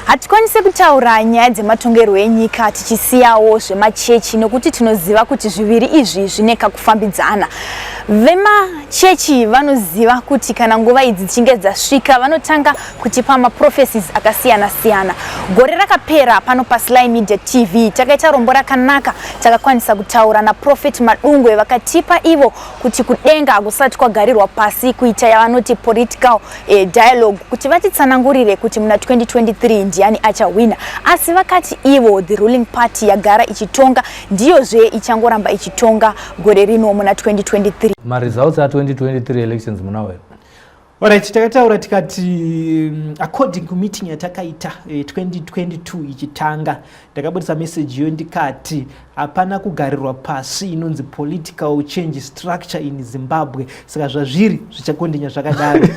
Hatikwanisi kutaura nyaya dzematongerwo enyika tichisiyawo zvemachechi nokuti tinoziva kuti zviviri izvi zvine kakufambidzana. Vemachechi vanoziva kuti kana nguva idzi dzichinge dzasvika vanotanga kutipa maprophecies akasiyana siyana. Gore rakapera pano paSly Media TV takaita rombo rakanaka takakwanisa kutaura naProphet Madungwe vakatipa ivo kuti kudenga hakusati kwagarirwa pasi kuita yavanoti political dialogue kuti vatitsanangurire kuti muna 2023 ndiani achahwina. Asi vakati ivo the ruling party yagara ichitonga ndiyozve ichangoramba ichitonga gore rino muna 2023. Maresults a2023 elections munawo here? Alright, takataura tikati according kumeeting yatakaita 2022 ichitanga, ndakabudisa message iyo ndikati hapana kugarirwa pasi inonzi political change structure in Zimbabwe. Saka zvazviri zvichakondinya zvakadaro,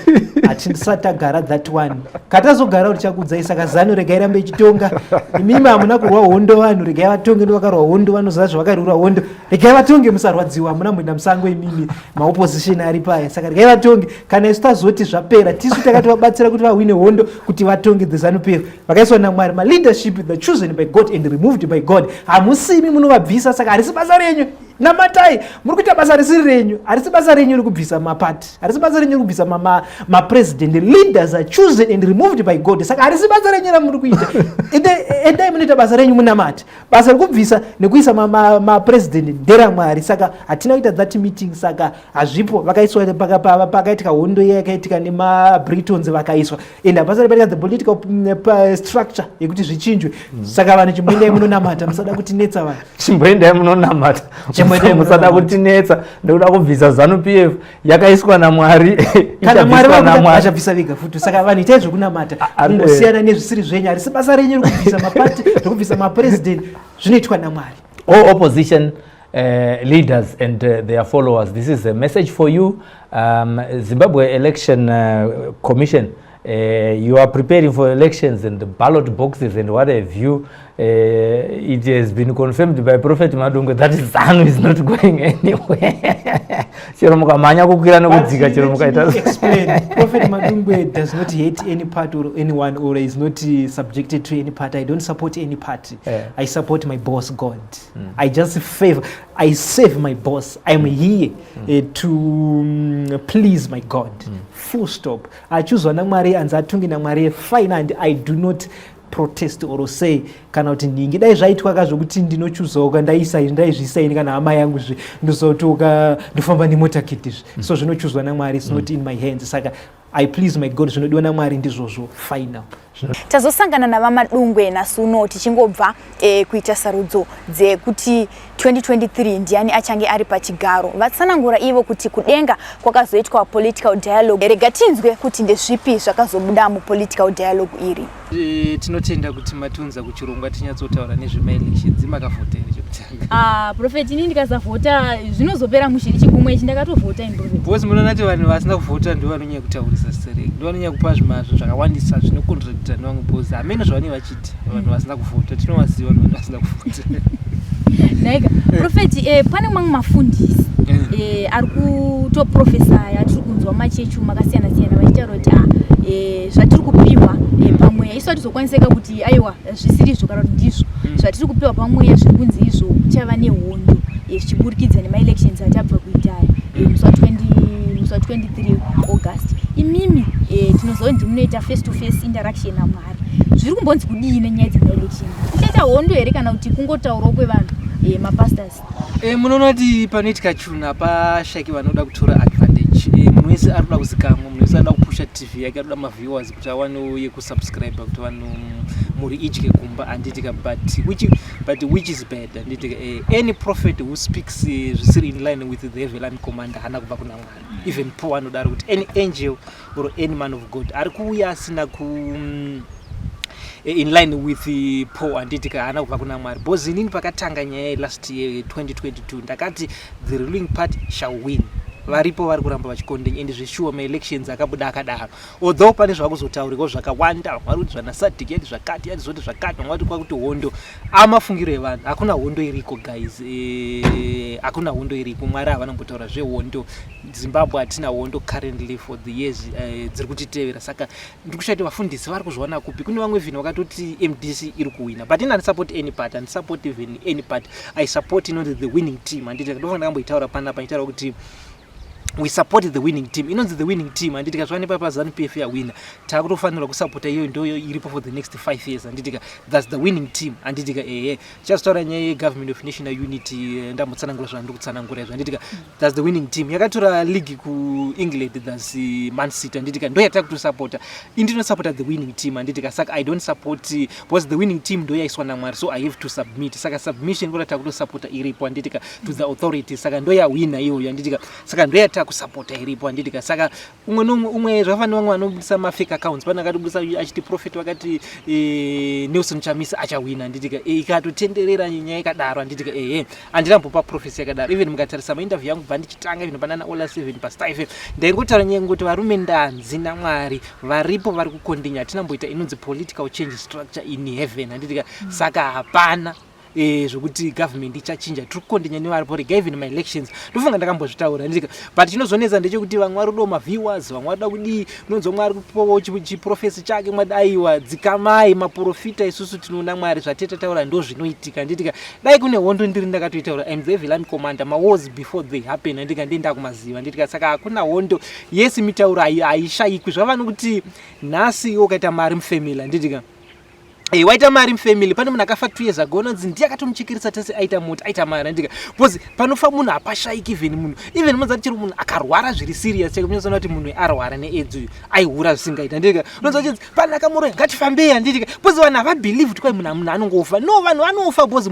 hatisati tagara that one. Katazogara tichakuudzai. Saka ZANU regai rambe ichitonga. Imimi hamuna kurwa hondo, vanhu regai vatonge, ndo vakarwa hondo, vanoziva zvavakarwira hondo. Regai vatonge, musarwadziwa, hamuna mboenda musango imimi, maopposition ari paya. Saka regai vatonge. Kana isu tazoti zvapera, tisu takatovabatsira kuti vahwine hondo kuti vatonge. The ZANU PF vakaiswa naMwari, maleadership, the chosen by God and removed by God. Hamusimi munovabvisa, saka harisi basa renyu. Namatai, muri kuita basa risiri renyu. Harisi basa renyu rekubvisa mapati, harisi basa renyu rekubvisa mapresident. Leaders are chosen and removed by God, saka harisi basa renyu ramuri kuita. Endai munoita basa renyu, munamati. Basa rekubvisa nekuisa mapresident nderamwari. Saka hatina kuita that meeting, saka hazvipo. Vakaiswa pakaitika hondo iya yakaitika nemaBritons, vakaiswa, and hapasati paita the political structure yekuti zvichinjwe. Saka vanhu, chimboendai munonamata, musada kutinetsa vanhu. Chimboendai munonamata. Chimboendai musada munonamata. Kutinetsa nekuda kubvisa ZANU PF yakaiswa naMwari. Kana Mwari Ichabviswa vakuda naMwari. Vachabvisa vega futi. Saka vanhu, itai zvekunamata, mungosiyana nezvisiri zvenyu. Harisi basa renyu rekubvisa mapati, rekubvisa mapresident, zvinoitwa naMwari. All opposition leaders and their followers, this is a message for you. Zimbabwe Election Commission, you are preparing for elections and the ballot boxes and what have you. It has been confirmed by Prophet Madungwe that ZANU is not going anywhere. Chero mukamhanya kukwira nekudzika, chero mukaita Explain. Prophet Madungwe does not hate any party or anyone or is not subjected to any party. I don't support any party. I support my boss, God. I just favor, I serve my boss. I'm here to please my God. Full stop. Achuzwa naMwari, anzi atungi naMwari, fine, and I do not protest or say kana kuti nhingi dai zvaitwa ka zvokuti ndinochuzawo ndaisa ndaizvisa ini kana hama yangu zve ndozotoka ndofamba nemotaketi izvi. So zvinochuzwa naMwari, it's not in my hands. Saka I please my God, zvinodiwa naMwari ndizvozvo, final. Tazosangana navaMadungwe nhasi uno tichingobva kuita sarudzo dzekuti 2023 ndiani achange ari pachigaro. Vatsanangura ivo kuti kudenga kwakazoitwa political dialogue. Rega tinzwe kuti ndezvipi zvakazobuda mupolitical dialogue iri. Tinotenda kuti matiunza kuchirongwa tinyatsotaura nezvemaelections. Makavhota here chekutanga? Ah, Prophet, ini ndikasavhota zvinozopera mushe. Chigumwe ichi ndakatovhota ini, Prophet. Because munoona kuti vanhu vasina kuvhota ndo vanonyanya kutaurisa stereki, ndo vanonyanya kupa zvimazvo zvakawandisa zvinokontradicta nevamwe, because hamene zvavanenge vachiti. Vanhu vasina kuvhota tinovaziva, vanhu vasina kuvhota. Naika Prophet, pane mamwe mafundisi ari kutoprofesaya, tiri kunzwa machechi umu akasiyana siyana vachitaura kuti ah, zvatiri kupiwa pamweya isu hatizokwaniseka kuti aiwa zvisiri izvo kana kuti ndizvo zvatiri kupiwa pamweya. Zviri kunzi izvo kuchava nehondo zvichiburikidza nemaelections atabva kuita musi wa20, musi wa23 August. Imimi tinoziva kuti munoita face to face interaction naMwari. Zviri kumbonzi kudii nenyaya dzemaelection? Kuchaita hondo here kana kuti kungotaurawo kwevanhu, mapastors? Munoona kuti panoitika chunhu hapashaki vanoda kutora advantage. Munhu wese ari kuda kuzikamwa, munhu wese anoda kupusha TV yake, ari kuda maviewers kuti awanewo yekusubscribe kuti vanhu mhuri idye kumba, handitika? But which is bad, handitika? Any prophet who speaks zvisiri in line with the heavenly command haana kubva kuna Mwari. Even Paul anodaro kuti any angel or any man of God ari kuuya asina ku in line with Paul, handitika, haana kubva kuna Mwari. Because inini pakatanga nyaya yelast year 2022 ndakati the ruling party shall win. Varipo vari kuramba vachikondinya and zveshuwa maelections akabuda akadaro, although pane zvakuzotaurikawo zvakawanda. Vamwe vari kuti zvana SADC yati zvakati, yati zoti zvakati, vamwe vati kwakuti hondo. Amafungiro evanhu, hakuna hondo iriko guys. Hakuna hondo iriko. Mwari havana kumbotaura zvehondo. Zimbabwe hatina hondo currently for the years dziri kutitevera. Saka ndiri kushaya kuti vafundisi vari kuzviwana kupi. Kune vamwe vhinhu vakatoti MDC iri kuwina, but ini handisupport any party, handisupport even any party. I support inonzi the winning team, handiti? Ndofanira ndakamboitaura panapa ndichitaura kuti we support the winning team, inonzi the winning team, handiti? Kazvanepa paZANU PF yawina, taakutofanirwa kusapota iyoyo, ndoyo iripo for the next 5 years, handitika? That's the winning team, handitika? Ehe, tichazotaura nyaya yegovernment of national unity. Ndambotsanangura zvandiri kutsanangura izvo, handitika? That's the winning team yakatora league kuEngland, that's Man City, handitika? Ndo yatiri kutosapota. Indinosapota the winning team, handitika? Saka I don't support because the winning team ndo yaiswa naMwari, so I have to submit. Saka submission kota takutosapota iripo, handitika, to the authority. Saka ndo yawina iyoyo, handitika? Saka ndo yatakusapota iripo, handitika? Saka umwe nomwe umwe zvakafanira. Vamwe vanobudisa mafake accounts pane akatobudisa achiti prophet vakati Nelson Chamisa achawina, handitika? Ikatotenderera nyaya ikadaro, handitika? Ehe, handinambopa prophecy yakadaro. Even mukatarisa mainterview yangu bva ndichitanga, even panana Ola 7 paStar FM, ndaingotaura nyaya ngoti varume, ndanzi naMwari varipo vari kukondinya. Hatinamboita inonzi political change structure in heaven, handitika? Saka hapana zvokuti government ichachinja. Tiri kukondinya nevaripo. Rega even maelections, ndofunga ndakambozvitaura, handitika? But chinozonetsa ndechekuti vamwe vari kudawo maviewers, vamwe vari kuda kudii. Unonzwa mwari kupawo chiprophecy chake, mwati aiwa, dzikamai maprofita. Isusu tinoona Mwari, zvatetaura ndo zvinoitika, handitika? Dai kune hondo ndiri ndakatoitaura. I'm the heavenly commander. Mawars before they happen, handitika, ndienda kumaziva, handitika? Saka hakuna hondo. Yes, mitauro haishayikwi. Zvava nokuti nhasi ukaita mari mufamily, handitika? Waita mari mufamily, pane munhu akafa 2 years ago, unonzi ndiye akatomuchekeresa tese aita mota, aita mari, handitika? Because panofa munhu hapashayiki. Even munhu, even munozati chero munhu akarwara zviri serious chake, munozoona kuti munhu arwara neAIDS uyu aihura zvisingaiti, handitika? Unonzwa chinzi pane akamuroya, ngatifambei, handitika? Because vanhu havabelieve kuti kwai munhu anongofa. No, vanhu vanofa because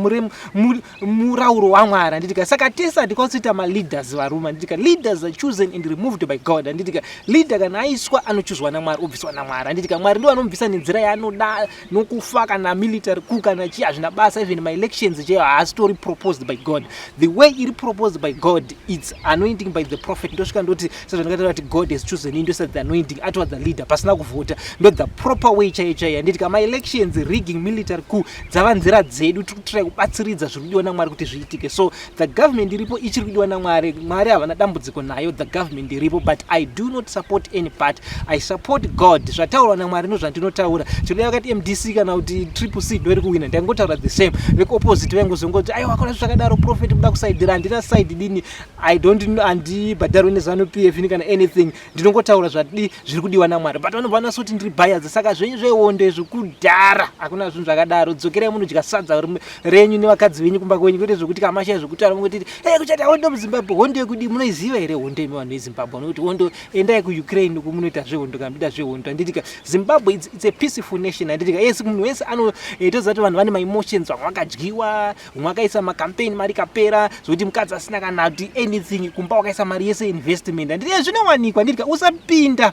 murauro waMwari, handitika? Saka tese hatikwanisi kuita maleaders, varume, handitika? Leaders are chosen and removed by God, handitika? Leader kana aiswa, anochuzwa naMwari, obviswa naMwari, handitika? Mwari ndo anomubvisa nenzira yaanoda, nokufa kana military coup kana chii, hazvina basa. Even maelections chaiyo haasitori proposed by God. The way iri proposed by God, it's anointing by the prophet. Ndosvika ndoti sezvandakataura kuti God has chosen you, ndoisa the anointing, atova the leader pasina kuvhota. Ndo the proper way chaiyo chaiyo, handitika? Maelections, rigging, military coup dzava nzira dzedu. Tiri kutry kubatsiridza zviri kudiwa naMwari kuti zviitike. So the government iripo ichiri kudiwa naMwari. Mwari havana dambudziko nayo the government iripo, but I do not support any part. I support God. Zvataurwa naMwari ndozvandinotaura. Chinoda vakati MDC kana kuti Triple C ndo iri kuwina, ndaingotaura the same. Vekuopposite vaingozongoti aiwa, hakuna zvakadaro, prophet kuda kusaidhira. Handina side dini. I don't, handibhadharwi neZANU PF kana anything. Ndinongotaura zvadi zviri kudiwa naMwari, but vanobva vanasoti ndiri bias. Saka zvenyu zvehondo izvi kudhara, hakuna zvinhu zvakadaro. Dzokerai munodya sadza renyu nevakadzi venyu kumba kwenyu, kwete zvokuti kamashaya zvokutaura mungotiti e kuchaita hondo muZimbabwe. Hondo yekudi? Munoiziva here hondo imi vanhu veZimbabwe? Nokuti hondo, endai kuUkraine uku munoita zvehondo kana munoita zvehondo, handitika? Zimbabwe it's a peaceful nation, handitika? Yes, munhu wese ano toziva kuti vanhu vane maemotions. Vamwe vakadyiwa, umwe akaisa macampaign, mari ikapera zvokuti mukadzi asina kana kuti anything kumba, wakaisa mari yese investment, handiti? Zvinowanikwa, handitika? Usapinda,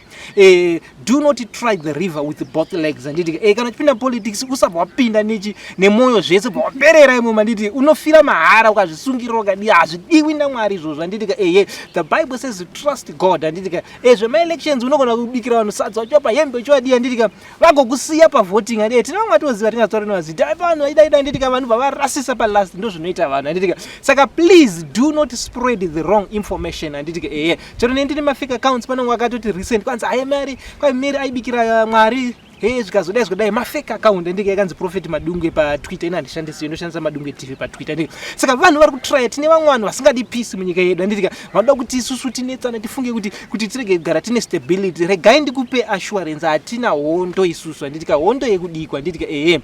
do not try the river with both legs, handitika? Kana uchipinda politics, usabva wapinda nechi nemwoyo zvese, bva waperera imomo, handiti? Unofira mahara ukazvisungirira ukadi. Hazvidiwi naMwari izvozvo, handitika? Eye, the Bible says trust God, handitika? Zvemaelections, unogona kubikira vanhu sadza, uchiwapa hembe, uchiwadii, handitika? Vagokusiya pavoting, handiti? Tine vamwe vatoziva, tingataura nevazita vanhu vaidaida, handitika? Vanhu bva varasisa palast. Ndo zvinoita vanhu, handitika? Saka please do not spread the wrong information, handitika? Eye, chero nendine mafake accounts, pane wakatoti recent kwanzi aye mari, kwai Mary aibikira Mwari, he zvikazodai zvikadai. Mafake account, andika? Yakanzi Prophet Madungwe paTwitter. Ina handishandisi, ndoshandisa Madungwe TV paTwitter, andika? Saka vanhu vari kutrya. Tine vamwe vanhu vasingadi peace munyika yedu, anditika? Vanoda kuti isusu tinetsana, tifunge kuti tirege kugara tine stability. Regai ndikupe assurance, hatina hondo isusu, handitika? Hondo yekudikwa, handitika? Ehe,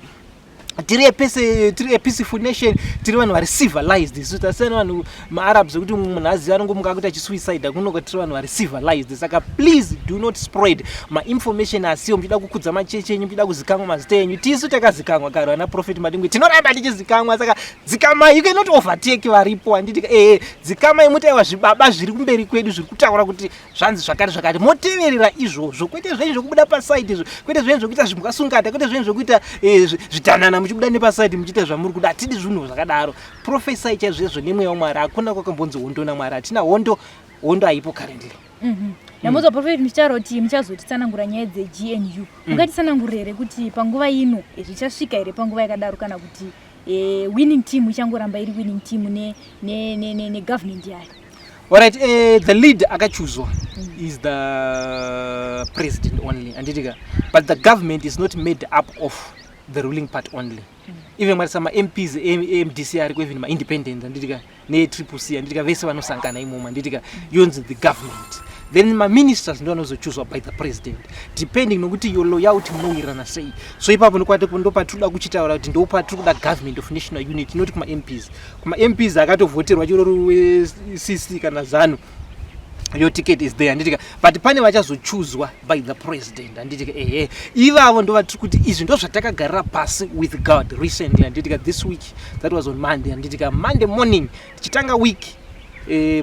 tiri epese, tiri a peaceful nation. Tiri vanhu vari civilized isu. Tasiyana vanhu maArabs ekuti munhu aziva anongomuka akuti achisuicide. Kunoka tiri vanhu vari civilized. Saka please do not spread mainformation asiwo muchida kukudza machechi enyu, muchida kuzikamwa mazita enyu. Tisu takazikamwa kare, vana Prophet Madungwe, tinoramba tichizikamwa. Saka dzikamai, you cannot overtake varipo, handiti? Ehe, dzikamai, muti aiwa, zvibaba zviri kumberi kwedu zviri kutaura kuti zvanzi zvakati zvakati, moteverera izvozvo, kwete zvenyu zvokubuda paside izvo, kwete zvenyu zvokuita zvimbwasungata, kwete zvenyu zvokuita zvidhanana muchibuda nepaside muchiita zvamuri kuda. Hatidi zvinhu zvakadaro. Prophesy chaizvo nemweya waMwari. Hakuna kwakambonzi hondo naMwari. Hatina hondo. Hondo haipo currently. Ndambonzwa Prophet muchitaura kuti muchazotitsanangura nyaya dzeGNU. Mungatitsanangurira here kuti panguva ino zvichasvika here panguva yakadaro, kana kuti winning team ichangoramba iri winning team negovernment yayo? Alright, the lead akachuzwa is the president only, anditika? But the government is not made up of the ruling part only. Even marisa maMPs eMDC ariko, even maindependent, anditika, neTriple C, anditika, vese vanosangana imomo, anditika, yonzi the government. Then maministers ndo anozochuzwa by the president, depending nokuti your loyalty munowirirana sei. So ipapo ndopatiri kuda kuchitaura kuti ndopatiri kuda government of national unity, not kumaMPs. KumaMPs akatovhoterwa chirori weCC kana ZANU, your ticket is there, handitika? But pane vachazochuzwa by the president, handitika? Ehe, ivavo ndo vatiri kuti izvi ndo zvatakagarira pasi with God recently, handitika? This week, that was on Monday, handitika? Monday morning tichitanga week,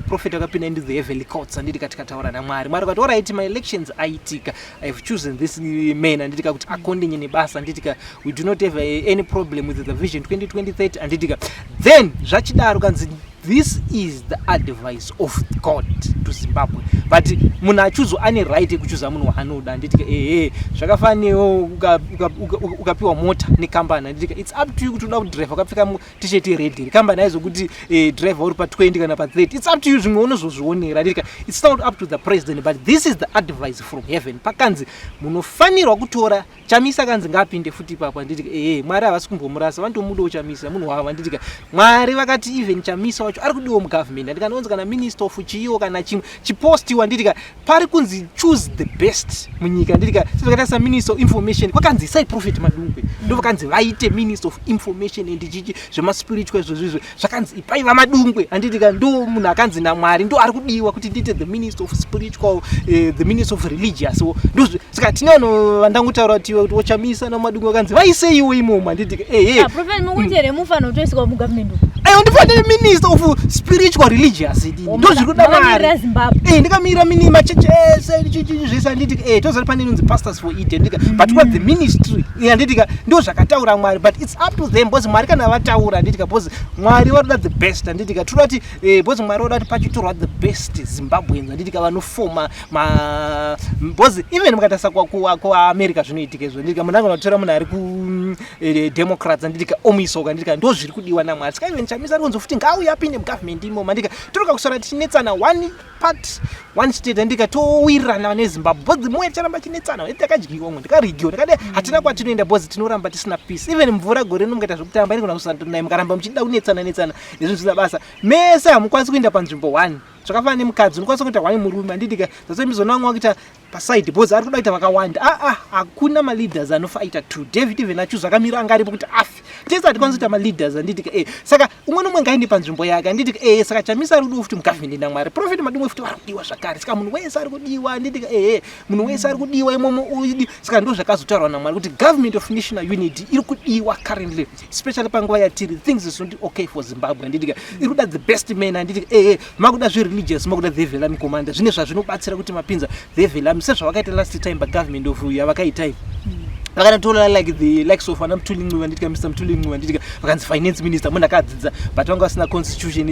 prophet akapinda into the heavenly courts, handitika? Tikataura naMwari. Mwari akati, "Alright, maelections aitika. I have chosen this man, handitika, kuti akondenye nebasa, handitika? We do not have any problem with the Vision 2030, handitika?" Then zvachidaro kanzi this is the advice of God to Zimbabwe. But munhu achuzwa ane right yekuchuza munhu waanoda, handitika? Ehe, zvakafanira ukapiwa mota nekambani, handitika? It's up to you kuti uda kudhiraivha ukapfeka T-shirt yered. Kambani aizokuti driver uri pa20 kana pa30. It's up to you, zvimwe unozozvionera, handitika? It's not up to the president, but this is the advice from heaven. Pakanzi munofanirwa kutora Chamisa, kanzi ngaapinde futi ipapo, handitika? Ehe, Mwari havasi kumbomurasa, vanotomudawo Chamisa, munhu wavo, handitika? Mwari vakati even Chamisa wacho ari kudiwa mugovernment, handika? Nonzi kana minister of chiiwo kana chimwe chipostiwa, handitika? Pari kunzi choose the best munyika, handitika? Sezvakaita saminister of information, kwakanzi isai Prophet Madungwe, ndo vakanzi vaite minister of information and chichi zvemaspiritual izvozvizvo. Zvakanzi ipai vaMadungwe, handitika? Ndo munhu akanzi naMwari ndo ari kudiwa kuti ndiite the minister of spiritual, the minister of religious. Ndo saka tine vanhu vandangotaura kuti woChamisa naMadungwe vakanzi vaiseiwo imomo, handitika? Ehe. Ah, Prophet, mukuti here mufanira kutoiswa mugovernment umu? Aiwa, ndifanire minister of spiritual religious, ndo zviri kuda Mwari. Makamirira Zimbabwe. Ndikamirira mini machechi ese chichi zvese, handitika? Tozati pane inonzi Pastors for Eden, handitika? But what the ministry, handitika, ndo zvakataura Mwari, but it's up to them, because Mwari kana vataura, handitika, because Mwari varoda the best, handitika? Toda kuti because Mwari varoda kuti pachitorwa the best Zimbabweans, handitika, vanofoma ma, because even mukatarisa kuAmerica zvinoitika izvo, handitika? Munhu angona kutora munhu ari kuDemocrats, handitika, omuisoka, handitika? Ndo zviri kudiwa naMwari. Saka even Chamisa ari kunzi futi ngauye apinde mugovernment imomo, handitika? Toroka kusara tichinetsana one part, one state, handitika? Towirirana neZimbabwe, because the more ticharamba chinetsana, takadyiwa umwe, ndikarigiwa, ndakade, hatina kwatinoenda, because tinoramba tisina peace. Even mvura gore rino mukaita zvekutamba inogona kusantonai. Mukaramba muchida kunetsana netsana nezvinhu zvisina basa, mese hamukwanisi kuenda panzvimbo one. Zvakafanana nemukadzi, unokwanisa kuita one murume, handitika? Zasomizona vamwe vakuita paside because ari kuda kuita vakawanda. Aa, hakuna maleaders anofaita two. David even achuza akamira, anga aripo kuti afe. Tese hatikwanisi kuita maleaders, handitika? Saka umwe nomwe ngaende panzvimbo yake, handitika? Saka Chamisa ari kudiwa futi mugovernment naMwari. Prophet Madungwe futi vari kudiwa zvakare. Saka munhu wese ari kudiwa, handitika? Ehe, munhu wese ari kudiwa imomo uidi. Saka ndo zvakazotaurwa naMwari kuti government of national unity iri kudiwa currently, especially panguva yatiri. Things is not okay for Zimbabwe, handitika? Iri kuda the best man, handitika? Ehe, makuda zvereligious, makuda the heavenly commander. Zvine zvazvinobatsira kuti mapinza the heavenly, sezvavakaita last time pagovernment of yavakaita, vakatotora like the likes of ana Mthuli Ncube, handitika? Mr Mthuli Ncube, handitika? Vakanzi finance minister, munhu akadzidza, but vanga vasina constitution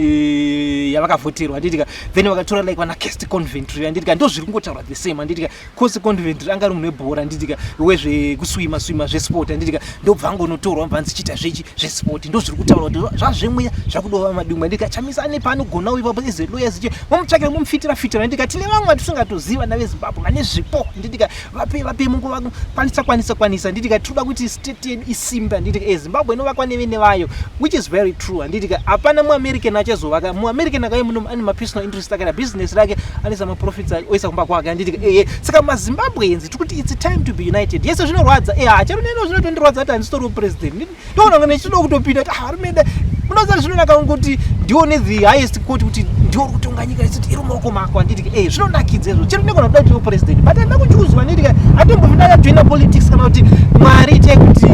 yavakavhoterwa, handitika? Then vakatora like vana Kirsty Coventry, handitika? Ndo zviri kungotaurwa the same, handitika? Kirsty Coventry anga ari munhu webhora, handitika, wezvekuswima swima, zvesport, handitika? Ndobva angonotorwa, mva nzichiita zvechi zvesport. Ndo zviri kutaurwa kuti zvazvemweya zvakudova Madungwe, handitika? Chamisa ane paanogonawo ipapo as a lawyer, zichi momutsvakira, momufitira fitira, handitika? Tine vamwe vatisingatoziva naveZimbabwe vane zvipo, handitika? Vape vape, mungokwanisa kwanisa kwanisa, handitika? Tinoda kuti state yedu isimbe, handitika? Zimbabwe inovakwa nevene vayo, which is very true, handitika? Hapana muAmerican achazovaka. MuAmerican akauya muno ane mapersonal interest ake, business rake, anoisa maprofits ake, oisa kumba kwake, handitika? Ehe, saka maZimbabweans tiri kuti it's time to be united. Yese zvinorwadza, chero neno zvinotondirwadza kuti handisitoriwo president. Ndoona kunge ndichida kutopinda kuti arumende munoziva zvinonaka kuti ndione the highest court, kuti ndiwo uri kutonga nyika isiti iri mumaoko mako, handitika? Zvinonakidza izvo. Chero ndinogona kuda kuti president, but handina kuchuzwa, handitika? Hatombofi ndakajoina politics kana kuti Mwari itai kuti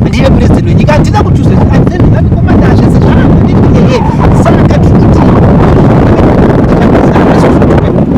ndive president wenyika. Handina kuchuzwa, andikomadha zvese zvangu, handitika? Ehe, saka tiri kuti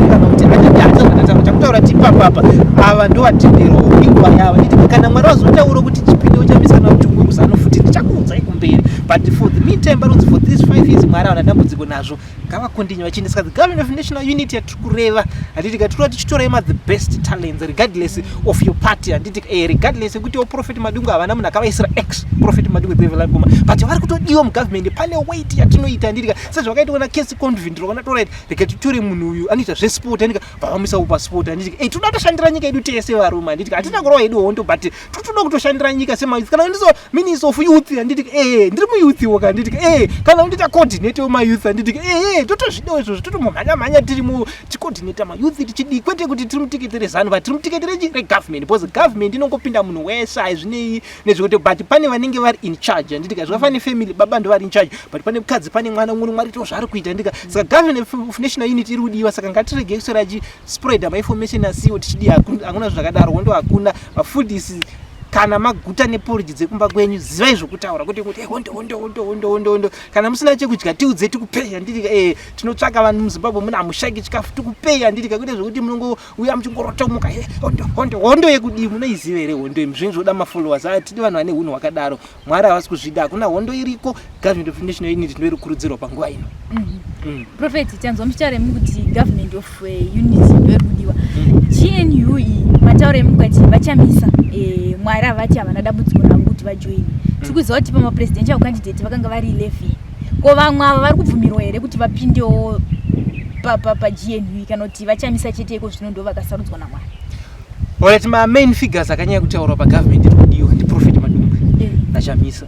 kana kuti chakutaura tipapapa ava ndo vatenderwawo inguva yavo, handiti? Kana Mwari vazotaura kuti chipinde uchamisa kana kuti umwe futi, ndichakuudzai kumberi. But for the meantime, panonzi for these 5 years Mwari havana dambudziko nazvo. Ngavakontinue vachienda. Saka the government of national unity yatiri kureva, handiti ka, tiri tichitorai ma the best talents regardless of your party, handiti? Regardless yekuti prophet Madungwe havana munhu akavaisira ex Prophet Madungwe development, but vari kutodiwa mugovernment. Pane weight yatinoita, handiti ka? Sezvakaitwa na Kirsty Coventry, vakaona torit rega titore munhu uyu anoita zvesport, handiti ka? Vavamuisawo pasport, handiti ka? Toda kutoshandira nyika yedu tese varume, handiti ka? Hatina kurova hedu hondo, but totoda kutoshandira nyika semayouth. Kana ndiso minister of youth, handiti ka? Ndiri muyouth woka, handiti ka? Kana undiita coordinator wemayouth, handiti ka? Totozvidawo izvozvo, totomhanya mhanya tirimo ticoordinata mayouth tichidii, kwete kuti tiri mutiketi reZANU, but tiri mutiketi rechi regovernment, because government inongopinda munhu wese, haizvinei nezvekuti, but pane vanenge vari in charge, handiti ka? Zvakafanana nefamily, baba ndo vari in charge, but pane mukadzi, pane mwana, umwe nomwe arito zvaari kuita, handiti ka? Saka government of national unity iri kudiwa. Saka ngatiregei kuswera achispreada mainformation asiwo tichidii. Hakuna zvakadaro, hondo hakuna. Vafundisi, kana maguta neporiji dzekumba kwenyu, zivai zvokutaura, kwete kuti, "Hondo, hondo, hondo, hondo, hondo, hondo." Kana musina chekudya, tiudze, tikupei, handiti ka? Tinotsvaka vanhu muZimbabwe muna hamushaki chikafu, tikupei, handiti ka? Kwete zvokuti munongouya muchingorotomuka, "Hondo, hondo." Hondo yekudii? Munoiziva here hondo imi? Zvinhu zvoda mafollowers. Hatidi vanhu vane unhu hwakadaro. Mwari havasi kuzvida. Hakuna hondo iriko. Government of national unity ndo iri kukurudzirwa panguva ino. Prophet, tanzwa muchitaura imi kuti government of unity ndo iri kudiwa. GNU iyi, matauro emi mukati vachamisa, Mwari havati havana dambudziko navo kuti vajoini. Tiri kuziva kuti pamapresidential candidate vakanga vari 11. Ko vamwe ava vari kubvumirwa here kuti vapindewo paGNU, kana kuti vachamisa chete iko zvino ndo vakasarudzwa naMwari? Alright, ma-main figures akanyanya kutaurwa pagovernment iri kudiwa ndiProphet Madungwe naChamisa.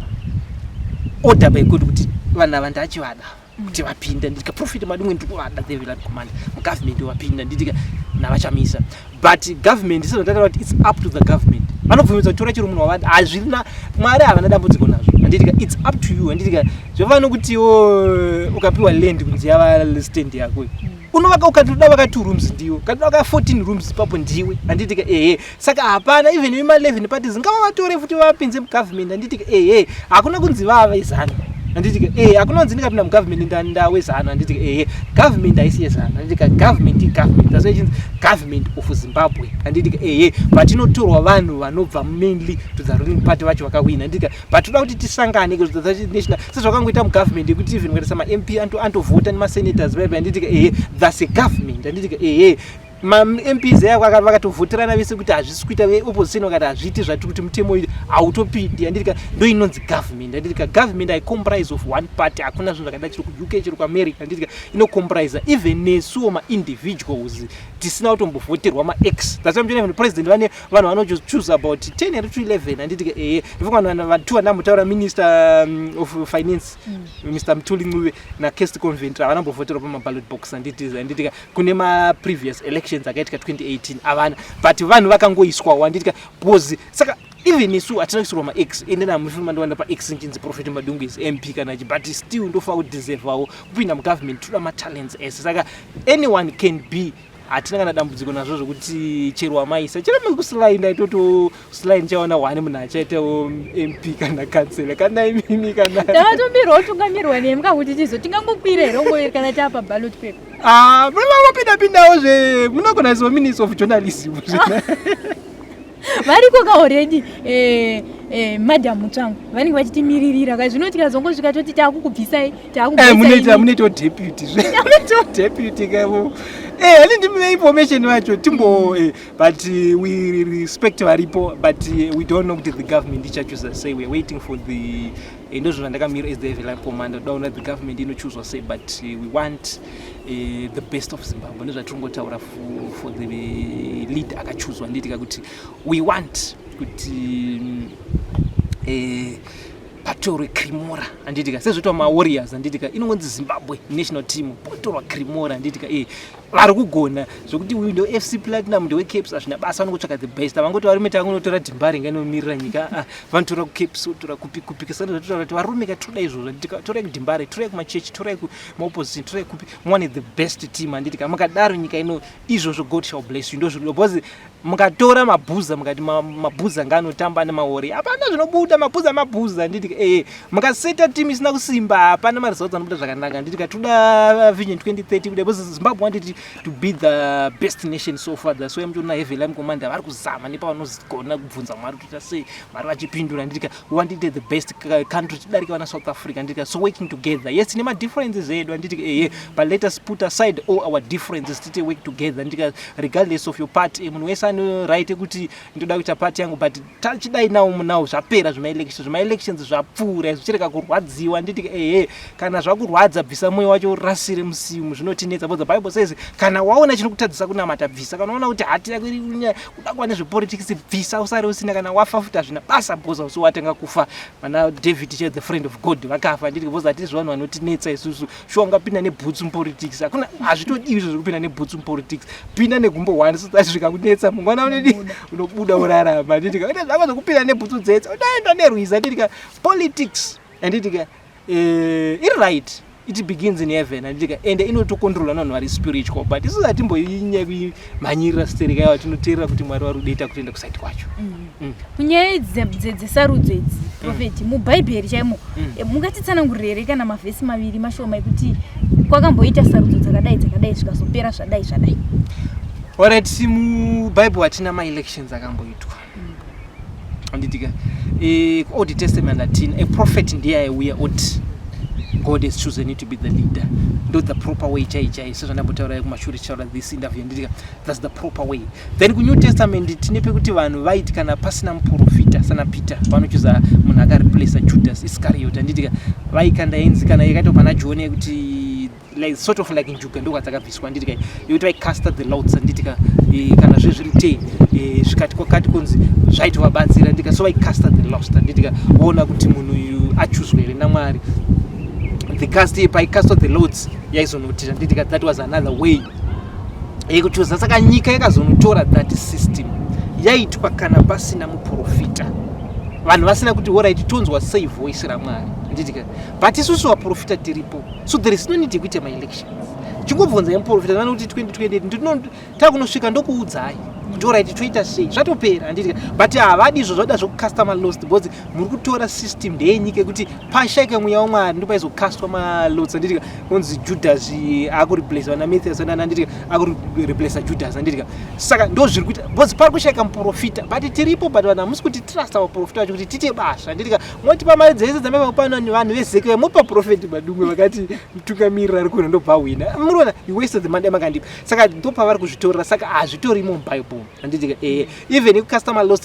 Order by God kuti vanhu ava ndachivada kuti vapinda, nditika Prophet Madungwe ndikuvada, the Land Commander, mugovernment vapinda, nditika navaChamisa. But government sezvandataura kuti it's up to the government. Vanobvumidza kutora chero munhu wavada, hazvina, Mwari havana dambudziko nazvo, handitika? It's up to you, handitika? Zvofana nokutiwo ukapiwa land kunzi yava stand yako, unovaka. Ukatoda vaka two rooms ndiwe, ukatoda vaka 14 rooms ipapo ndiwe, handitika? Ehe, saka hapana, even vema-11 parties ngavavatore futi vapinze mugovernment, handitika? Ehe, hakuna kunzi vava iZANU, handitika? Ehe, hakuna kunzi ndikapinda mugovernment ndawezanu, handitika? Ehe, government haisi yeZANU, handitika? Government igovernment. That's why ichinzi Government of Zimbabwe, handitika? Ehe, but inotorwa vanhu vanobva mainly to the ruling party vacho vakawina, handitika? But toda kuti tisangane national sezvakangoita mugovernment yekuti even kuita samaMP antovhota nemasenators vaiva, handitika? Ehe, that's a government, handitika? Ehe, maMPs aya vakatovhoterana vese kuti hazvisi kuita, veopposition vakati hazviiti zvatiri kuti mutemo uyu hautopindi, handitika? Ndo inonzi government, handitika? Government haicomprise of one party. Hakuna zvinhu zvakada, chiri kuUK, chiri kuAmerica, handitika? Inocomprise even nesuwo maindividuals tisina kutombovhoterwa max. That's why muchiona even president vane vanhu vanochoose about 10 here to 11, handitika? Ehe, ndifunga vanhu vatu vandambotaura, minister of finance, Mr Mthuli Ncube naKirsty Coventry, havana mbovhoterwa pamaballot box, handitika? Kune maprevious elections akaitika 2018 havana, but vanhu vakangoiswawo, handitika? Because saka even isu hatina kuisirwa max, ende namufi mandiwanda pax nchinzi Prophet Madungwe is MP kana chi, but still ndofanira kudeservawo kupinda mugovernment. Toda matalents ese, saka anyone can be. Hatina kana dambudziko nazvo zvokuti chero wamaisa, chero mekuslai, ndaitoto slai ndichaona one munhu achaitawo MP kana kansela kana imimi kana Takatombirwa kutungamirwa nemi kakuti tizo tingangokwira here ungoeri kana taapa ballot paper? Ah, munongopinda pindawo zve, munogona isiwa minister of journalism. Variko ka already, Madam Mutsvangu vanenge vachitimiririra ka. Zvino tikazongosvika toti taakukubvisai. Munoita munoitawo deputy zve, munoitawo deputy kavo. Hani ndimi information vacho timbo, but we respect varipo, but we don't know kuti the government ichachuza sei. We are waiting for the ndozvo zvandakamira as the Evelyn commander, toda the government inochuzwa sei, but we want the best of Zimbabwe. Ndozvatiri kungotaura for the lead akachuzwa, nditika kuti we want kuti patorwe Cremora, handitika? Sezvoitwa maWarriors, handitika? Inongonzi Zimbabwe national team, potorwa Cremora, handitika? Vari kugona zvokuti uyu ndo FC Platinum, ndeweCaps, hazvina basa, vanongotsvaka the best. Havangoti varume takungotora Dembare ngainomirira nyika. Ah, vanotora kuCaps, votora kupi kupi. Saka zvatotaura kuti varume katoda izvozvo, handitika? Torai kuDembare, torai kumachechi, torai kumaopposition, torai kupi, muwane the best team, handitika? Makadaro nyika ino izvozvo, God shall bless you. Ndozvo, because Mukatora mabhuza mukati mabhuza ngaanotamba nemaori, hapana zvinobuda. Mabhuza mabhuza, handiti? Ee, mukaseta team isina kusimba, hapana maresults anobuda zvakanaka, handiti? Toda Vision 2030 kuda because Zimbabwe wanted to be the best nation so far. That's why muchiona Heavenly Army Commander vari kuzama nepavanogona kubvunza Mwari kuita sei, Mwari vachipindura, handiti? We wanted the best country, tidarike vana South Africa, handiti? So working together, yes, tine madifferences edu, handiti? Ehe, but let us put aside all our differences, tite work together, handiti? Regardless of your party, munhu wese ane right ekuti ndoda kuita party yangu, but tachidai nawo nawo zvapera zvemaelections. Zvemaelections zvapfuura, zvichireka kurwadziwa, handiti? Ehe, kana zvakurwadza, bvisa mwoyo wacho, urasire musimu. Zvinotinetsa because the Bible says kana waona chinokutadzisa kunamata, bvisa. Kana waona kuti hati yako iri kuda kuva nezvepolitics, bvisa, usare usina. Kana wafa futi hazvina basa because usi watanga kufa. Vana David che the friend of God vakafa, handiti? Because hatisi vanhu vanotinetsa isusu. Shuwa, ungapinda nebhutsu mupolitics? Hakuna, hazvitodiwi izvo zvekupinda nebhutsu mupolitics. Pinda negumbo one so that zvikakunetsa mangwana unodi unobuda urarama, handiti? Ita zvako zvekupinda nebhutsu dzetse, unoenda nerwiza, handiti? Politics, handiti, iri right, it begins in heaven, handitika? Ende inotokontrolwa navanhu vari spiritual, but isusu hatimboinyaya kuimhanyirira stereka yavo. Tinoteerera kuti Mwari vari kudaita kutoenda kusaiti kwacho. Kunyaya dzesarudzo idzi, prophet, mubhaibheri chaimo, mungatitsanangurire here kana mavhesi maviri mashoma ekuti kwakamboita sarudzo dzakadai dzakadai, zvikazopera zvadai zvadai? Alright, mubhaibheri hatina maelections akamboitwa, handitika? KuOld Testament hatina. A prophet ndiye aiuya oti, "God has chosen you to be the leader." Ndo the proper way chai chai, sezvandambotaura kumashure tichitaura this interview, handitika? That's the proper way. Then kuNew Testament tine pekuti vanhu vaiti kana pasina muprofita, sana Peter vanochuza munhu akareplaca Judas Iscariot, handitika? Vaikanda inzi kana yakaitwa pana John yekuti like sort of like njuga ndokwadzakabviswa, handitika? Yekuti vaicasta the lots, handitika? Kana zve zviri 10, zvikati kwakati kunzi zvaitovabatsira, handitika? So vaicasta the lots, handitika? Voona kuti munhu uyu achuzwa here naMwari. The cast, paicastwa the lots yaizonotira, handitika? That was another way yekuchuza. Saka nyika yakazonotora that system yaitwa kana pasina muprofita, vanhu vasina kuti alright, tonzwa sei voice raMwari, handitika? But isusu vaprofita tiripo, so there is no need yekuita maelections. Chingobvunzai muprofita vana kuti 2028 takunosvika, ndokuudzai kuti alright, toita sei, zvatopera, handitika? But havadi izvo, zvada zvokukasta malots because muri kutora system ndeyenyika yekuti pashaike mweya waMwari ndopaizokastwa malots, handitika? Kunzi Judas akureplace vana Mathias nana, handitika? Akureplaca Judas, handitika? Saka ndo zviri kuita because pari kushaika muprofita, but tiripo. But vanhu hamusi kuti trusta vaprofita vacho kuti tiite basa, handitika? Motipa mari dzese dzamaiva pano vanhu vezeke, mopa Prophet Madungwe vakati mutungamiriri ari kuno, ndobva wina. Muriona, you wasted the money makandipa. Saka ndopavari kuzvitorera. Saka hazvitorimo muBible, handitika? Even ikucasta malots,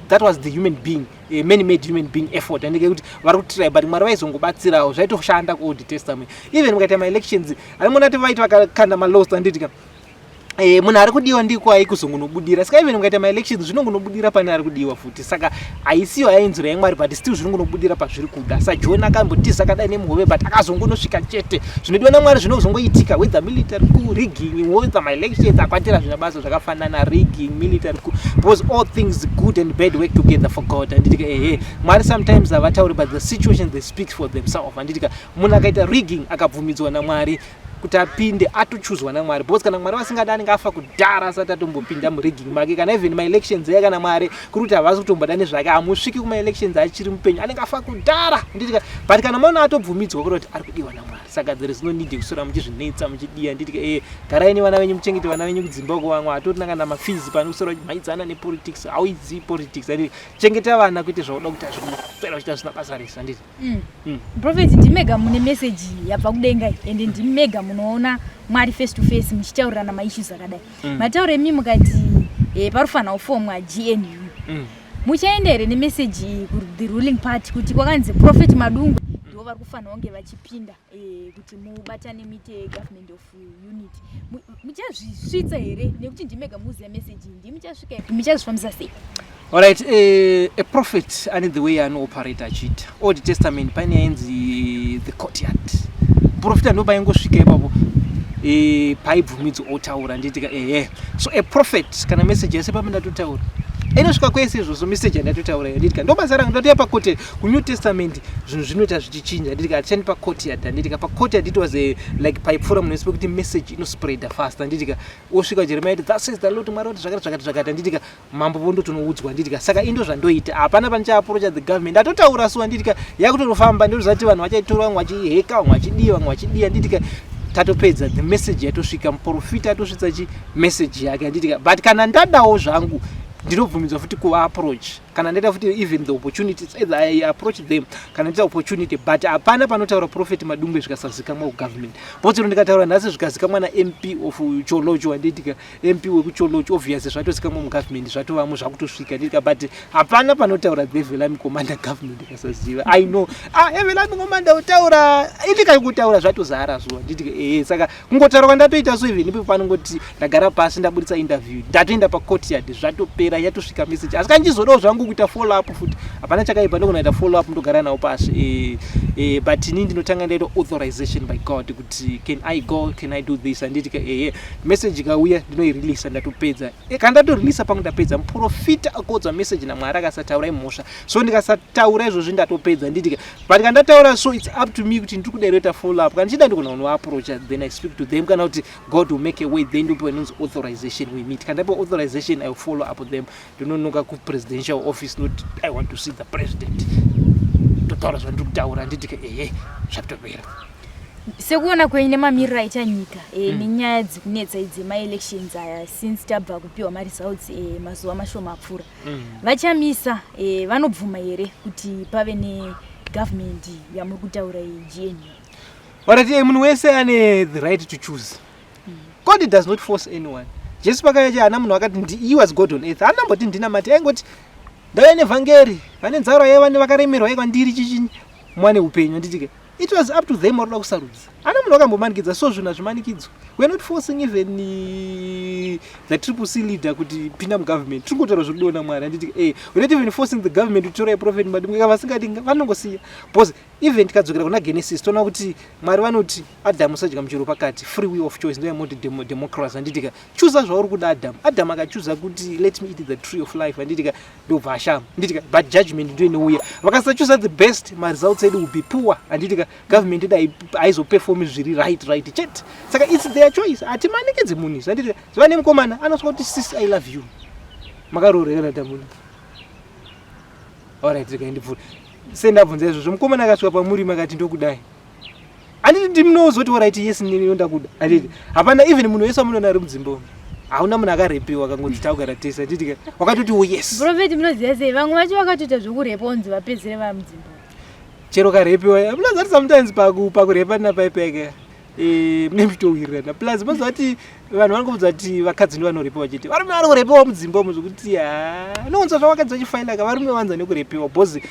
that was the human being, man made human being effort, andike kuti vari kutry, but Mwari vaizongobatsirawo. Zvaitoshanda kuOld Testament. Even mukaita maelections, arimona kuti vaiti vakakanda malots, handitika? Munhu ari kudiwa ndiko aikuzongonobudira. Saka even mukaita maelections, zvinongonobudira pane ari kudiwa futi. Saka haisiyo yainzira yaMwari, but still zvinongonobudira pazviri kuda. SaJohn akambotiza akadai nemuhove, but akazongonosvika chete. Zvinodiwa naMwari zvinozongoitika, whether military coup, rigging, whether maelections akwatira, zvina basa, zvakafanana, rigging, military coup, because all things good and bad work together for God, handitika? Ehe, Mwari sometimes havatauri, but the situation, they speak for themselves, handitika? Munhu akaita rigging akabvumidzwa naMwari kuti apinde, atochuzwa naMwari, because kana Mwari vasingadi anenge afa kudhara asati atombopinda murigging make. Kana even maelections aya, kana Mwari kuri kuti havasi kutomboda nezvake, hamusviki kumaelections achiri mupenyu, anenge afa kudhara, handitika? But kana maona atobvumidzwa, kuri kuti ari kudiwa naMwari. Saka there is no need yekuswera muchizvinetsa muchidiya, handitika? Garai nevana venyu, muchengete vana venyu kudzimba uko. Vamwe hatorina kana mafees pano, kuswera uchimhaidzana nepolitics. Hauizivi politics, handiti? Chengeta vana, kuite zvauda kuita, zvikuswera uchiita zvisina basa rese, handiti? Prophet, ndimega mune meseji yabva kudenga iyi, ende ndimega munoona Mwari face to face muchitaurirana maissues akadai. Matauro emi mukati parifanira kufomwa GNU. Muchaenda here nemeseji iyi ku the ruling party kuti kwakanzi Prophet Madungwe ndo vari kufanira kunge vachipinda, kuti mubatane muite government of unity? Muchazvisvitsa here nekuti ndimega muziva meseji iyi? Ndimuchasvika, muchazvifambisa sei? Alright, a prophet ane the way anooperate achiita. Old Testament pane yainzi the courtyard. Muprofita ndo paingosvika ipapo, paibvumidzwa otaura, handitika? Ehe, so a prophet kana message yese papo ndatotaura. Inosvika kwese izvozvo message yandatotaura iyo, handitika? Ndo basa rangu. Ndatoya pacourt kuNew Testament, zvinhu zvinoita zvichinja, handitika? Hatichandi pacourtyard, handitika? Pacourtyard it was a, like paipfuura munhu wese, pekuti message inospreada fast, handitika? Osvika Jeremiah ati, "Thus says the Lord," Mwari vati zvakati zvakati zvakati, handitika? Mambo vondotonoudzwa, handitika? Saka indo zvandoita, hapana panichaapproacha the government. Ndatotaura so, handitika? Yakutonofamba. Ndozati vanhu vachaitora, vamwe vachiheka, vamwe vachidiya, vamwe vachidiya, handitika? Tatopedza, the message yatosvika, muprofita atosvitsa chi message yake, handitika? But kana ndadawo zvangu, ndinobvumidzwa futi kuvaapproach. Kana ndaita futi even the opportunity, it's either I approach them kana ndaita opportunity, but hapana panotaura Prophet Madungwe zvikasazikamwa kugovernment. Botsero ndikataura nhasi zvikazikamwa naMP of Tsholotsho, handitika? MP wekuTsholotsho, obviously zvatozikamwa mugovernment, zvatovamo, zvakutosvika, handitika? But hapana panotaura the Heavenly Army Commander government ikasaziva. I know, ah, Heavenly Army Commander utaura indikakutaura zvatozara zvo, handitika? Ehe, saka kungotaura kwandatoita so, even ipo panongoti ndagara pasi, ndabudisa interview, ndatoenda pacourtyard, zvatopera, yatosvika message. Asi kandichizodawo zvangu kuita follow up futi, hapana chakaipa, ndogona follow up, ndogara nawo pasi. But ini ndinotanga ndaita authorization by God kuti can I go, can I do this, handitika? Ehe, message ikauya ndinoireleasa, ndatopedza. Kana ndatoreleasa pangu, ndapedza. Muprofita akodzwa message naMwari akasataura imhosva. So ndikasataura izvozvi, ndatopedza, handitika? But kana ndataura so, it's up to me kuti ndiri kuda inoita follow up. Kana ndichida, ndigona kunoapproacha, then I speak to them, kana kuti God will make a way, then ndopiwa inonzi authorization, we meet. Kana ndapiwa authorization, I will follow up them. Ndinonoka kupresidential office, not I want to see the president, totaura zvandiri kutaura, handitika? Ehe, zvatopera. Sekuona kwenyu, nemamiriro aita nyika nenyaya dzikunetsa idzi, maelections aya, since tabva kupiwa maresults mazuva mashoma apfuura, VaChamisa vanobvuma here kuti pave negovernment yamuri kutaura iyi, GNU? Alright, munhu wese ane the right to choose. God does not force anyone. Jesu pakauya, haana munhu akati he was God on earth, haana mboti ndinamati. Aingoti, "Ndauya nevhangeri, vane nzara yaiva vakaremerwa kwandiri, chichi mwane upenyu," handitike? It was up to them varoda kusarudza. Ana munhu akambomanikidza, so zvinhu hazvimanikidzwa. We are not forcing even the Triple C leader kuti pinda mugovernment. Tiri kungotaura zviri kudiwa naMwari, handiti? We are not even forcing the government kutorai Prophet Madungwe. Vasingadi vanongosiya, because even tikadzokera kuna Genesis, toona kuti Mwari vanoti Adhamu usadya muchero pakati. Free will of choice, ndoyamoti democracy, handitika? Chuza zvauri kuda, Adhamu. Adhamu akachuza kuti let me eat the tree of life, handitika? Ndobva ashama, handitika? But judgment ndo inouya. Vakasachuza the best, maresults edu will be poor, handitika? Government edu haizoperformi zviri right chete. Saka it's their choice, hatimanikidzi munhu izvi, handitika? Ziva nemukomana anosvika kuti, "Sis, I love you." Makaroorera tamuna? Alright, rekaindipfuura sendabvunza izvozvo. Mukomana akasvika pamurimi akati, "Ndokudai," handiti? Ndimunozoti, "Alright, yes, nini ndakuda," handiti? Hapana even munhu wese wamunoona ari mudzimba umu, hauna munhu akarepiwa akangonzi taugara tese, handiti? Wakatoti, "Oh, yes." Prophet, munoziva sei? Vamwe vacho vakatoita zvokurepa, onzi vapedzere vamudzimba. Chero karepiwa, munoziva kuti sometimes pakurepa napaipeka mune muchitowirirana. Plus moziva kuti vanhu vanongobvudza kuti vakadzi ndo vanorepiwa chete. Varume vari kurepiwa mudzimba umu zvokuti ha, nonzwa zvavakadzi vachifailaka. Varume vanza nekurepiwa because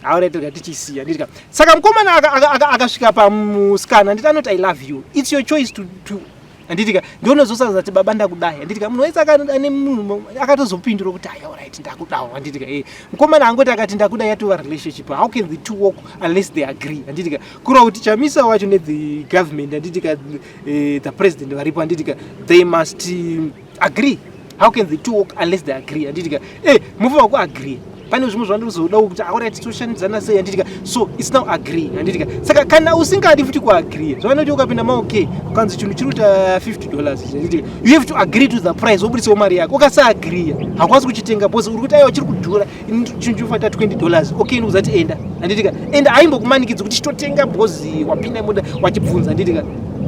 auraitirga tichisiya, nditika? Saka mukomana akasvika pamusikana, handiti? Anoti, "I love you." It's your choice to, handitika? Ndionozosadza kuti, "Baba, ndakudai," handitika? Munhu wese ane munhu akatozopindura kuti, "Aya, alright, ndakudawo," handitika? Mukomana angoti akati, "Ndakudai," yatova relationship. How can the two work unless they agree, handitika? Kureva kuti Chamisa wacho nethe government, handitika, the president varipo, handitika, they must agree. How can the two work unless they agree, handitika? Mufanira kuagree pane zvimwe zvandinozoda kuti, alright, toshandidzana sei, handitika? So it's now agree, handitika? Saka kana usingadi futi kuagree, zvavanoti ukapinda maOK, ukanzi chinhu chiri kuita $50, handitika, you have to agree to the price, wobudisawo mari yako. Ukasaagreea, hakwanisi kuchitenga because uri kuti, "Aiwa, chiri kudhura, chinhu chinofanira $20." OK, inokuzati enda, handitika? Enda, haimbokumanikidzi kuti chitotenga because wapinda muda wachibvunza, handitika?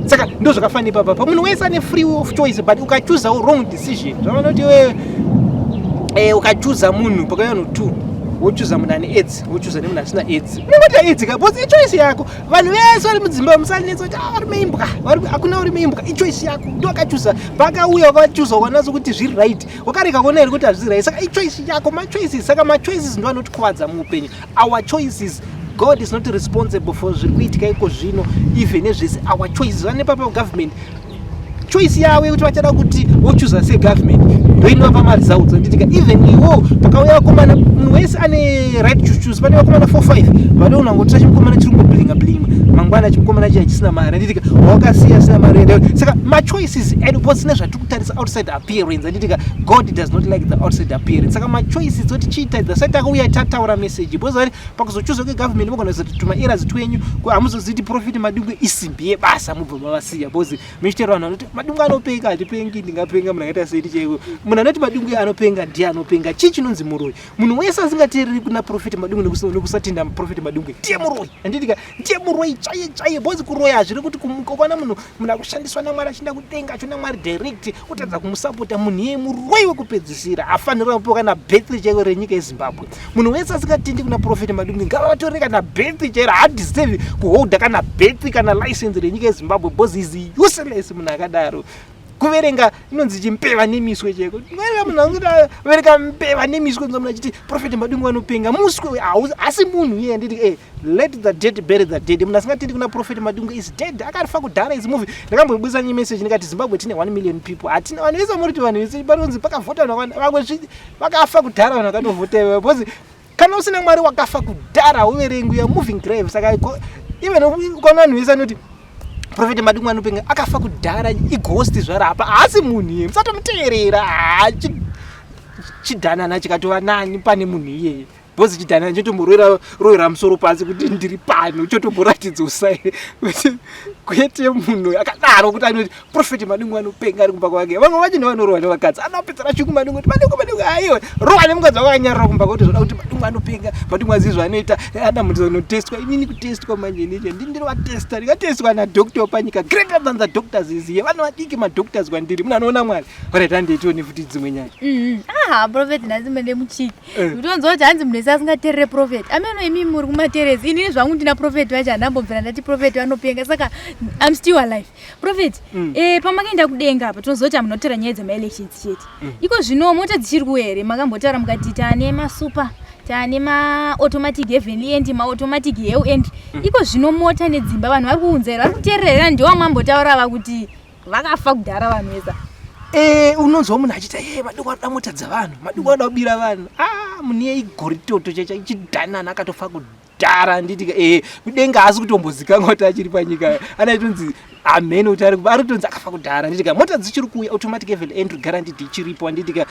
Saka ndo zvakafanira ipapa pa munhu wese ane free of choice, but ukachuzawo wrong decision, zvavanoti wewe ukachuza munhu pakauya vanhu two, wochuza munhu ane AIDS, wochuza nemunhu asina AIDS, unongoti AIDS ka, because ichoice yako. Vanhu vese vari mudzimba, musanetsa kuti, "Ah, varume imbwa." Hakuna varume imbwa, ichoice yako. Ndo wakachuza, pakauya wakachuza, ukanatsa kuti zviri right, wakarega kuona here kuti hazvisi right? Saka ichoice yako, machoices. Saka machoices ndo anotikuvadza muupenyu, our choices. God is not responsible for zviri kuitika iko zvino, even nezvese, our choices. Vane papa government, choice yavo yekuti vachada kuti vochuza segovernment ndo inovapa maresults, handitika? Even iwo pakauya vakomana, Munhu wese ane right to choose. Pane vakomana 4 5 vanoona ngotira chimukomana chiri kungoblinga blinga, mangwana chimukomana chiya chisina mari, handitika? Wakasiya sina mari ende. Saka machoices edu, because tine zvatiri kutarisa outside appearance, handitika? God does not like the outside appearance. Saka machoices oti chiita sati takauya tataura message, because vari pakuzochuza kwegovernment mugona kuzoti tumaeras twenyu hamuzoziti Prophet Madungwe isimbi yebasa, mubva mavasiya, because muchitero vanhu vanoti Madungwe anopenga. Hatipengi, ndingapenga munhu akaita sei chaiko? Munhu anoti Madungwe anopenga ndiye anopenga. Chii chinonzi muroyi? Munhu wese asingateereri kuna Prophet Madungwe nekusatenda Prophet Madungwe ndiye muroyi, handitika? Ndiye muroyi chaiye chaiye, because kuroya hazviri kuti kumuka ukaona munhu akushandiswa naMwari, achienda kudenga, achiona Mwari direct, utadza kumusapota, munhu iyeye muroyi wekupedzisira, hafaniri kupiwa kana birth chaiko renyika yeZimbabwe. Munhu wese asingatendi kuna Prophet Madungwe ngavavatore kana birth chairo, hadeserve kuholda kana birth kana license renyika yeZimbabwe, because is useless. Munhu akadaro kuverenga inonzi chimbeva nemiswe chaiko. Munhu anoti verenga mbeva nemiswe, nza munhu achiti Prophet Madungwe anopenga, muswe asi munhu iye, anditi? Let the dead bury the dead. Munhu asingatendi kuna Prophet Madungwe is dead, akafa kudhara, is movie. Ndakambobudisa message ndikati Zimbabwe tine 1 million people, hatina vanhu vese muriti vanhu vese panonzi pakavhota vanhu vakawanda, vamwe vakafa kudhara, vanhu vakatovhota ivo, because kana usina Mwari wakafa kudhara, hauverengwi, ya moving grave. Saka even ukaona vanhu vese anoti Prophet Madungwe anopenga, akafa kudhara, ighost zvaro, apa haasi munhu iye, musatomuteerera. Chidhanana chikatova nani pane munhu iyeye, because chidhanana chotomborwera rohera musoro pasi kuti ndiri pano, chotomboratidza usai kuti kwete munhu akadaro kuti anoti Prophet Madungwe anopenga ari kumba kwake. Vamwe vacho nevanorohwa nevakadzi, anopedzera chuku Madungwe kuti Madungwe, Madungwe, aiwa, rohwa nemukadzi wako akanyarara kumba, kuti zvoda kuti Madungwe anopenga. Madungwe azivi zvaanoita, ana munhu unotestwa. Inini kutestwa manje niche ndini ndinovatesta, ndikatestwa nadoctor panyika, greater than the doctors is here. Vanhu vadiki madoctors kwandiri, munhu anoona Mwari. Alright, handitione futi dzimwe nyaya. Aha, prophet, nhasi mende muchiki. Utonzwa kuti hanzi munhu wese asingateerere prophet ameno, imi muri kumateresi, inini zvangu ndina prophet vacho, handambobvira ndati prophet vanopenga, saka I'm still alive, prophet. Pamakaenda kudenga apa, tinozoti hamunotaura nyaya dzemaelections chete. Iko zvino mota dzichiri kuuya here? Makambotaura mukati taane masuper, taane maautomatic heavenly end, maautomatic hell end. Iko zvino mota nedzimba vanhu vari kuunza here? Vari kuteerera here? Ndiwo mambotaura ava kuti vakafa kudhara vanhu vesa. Unonzwa munhu achiita ye Madungwe anoda mota dzavanhu, Madungwe anoda kubira vanhu. Ah, munhu iye igoritoto chacha, chidhanana, akatofa kudhara, handiti? Kudenga haasi kutombozikanwa kuti achiri panyika, anaitonzi hamene kuti ari kutonzi akafa kudhara, handitika? Mota dzichiri kuuya, automatic heaven entry guaranteed ichiripo, handitika?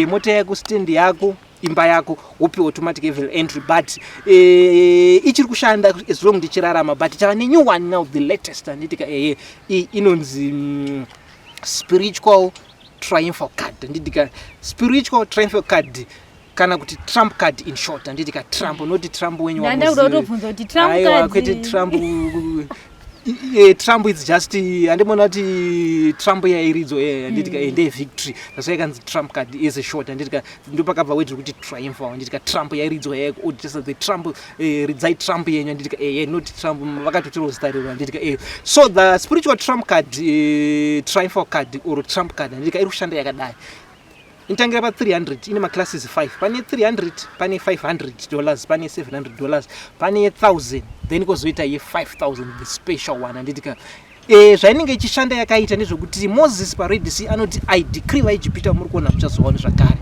Mota yako, stand yako, imba yako, wopiwa automatic heaven entry, but ichiri kushanda as long ndichirarama, but chava nenew one now, the latest, handitika? Inonzi spiritual triumphal card, handitika? Spiritual triumphal card kana kuti trump card in short, handitika? Trump, noti Trump wenyu. Ndanda kuda kutobvunza kuti Trump Aiwa, card. Kwete Trump. Trump is just, handimona kuti Trump yairidzo, handitika? Ndeye victory, that's why ikanzi trump card is a short, handitika? Ndopakabva word rekuti triumphal, handitika? Trump yairidzwa yaikuodisa the Trump, ridzai Trump yenyu, handitika? Not Trump, vakatotiwo zita rero, handitika? So the spiritual trump card, triumphal card or trump card, handitika, iri kushanda yakadai. Inotangira pa300, ine maclasses 5. Pane 300, pane $500, pane $700, pane 1000, then kwozoita ye5000, the special one, handitika? Zvainenge ichishanda yakaita ndezvekuti Moses paRed Sea anoti, "I decree, vaEgypita muri kuona muchazovaona zvakare."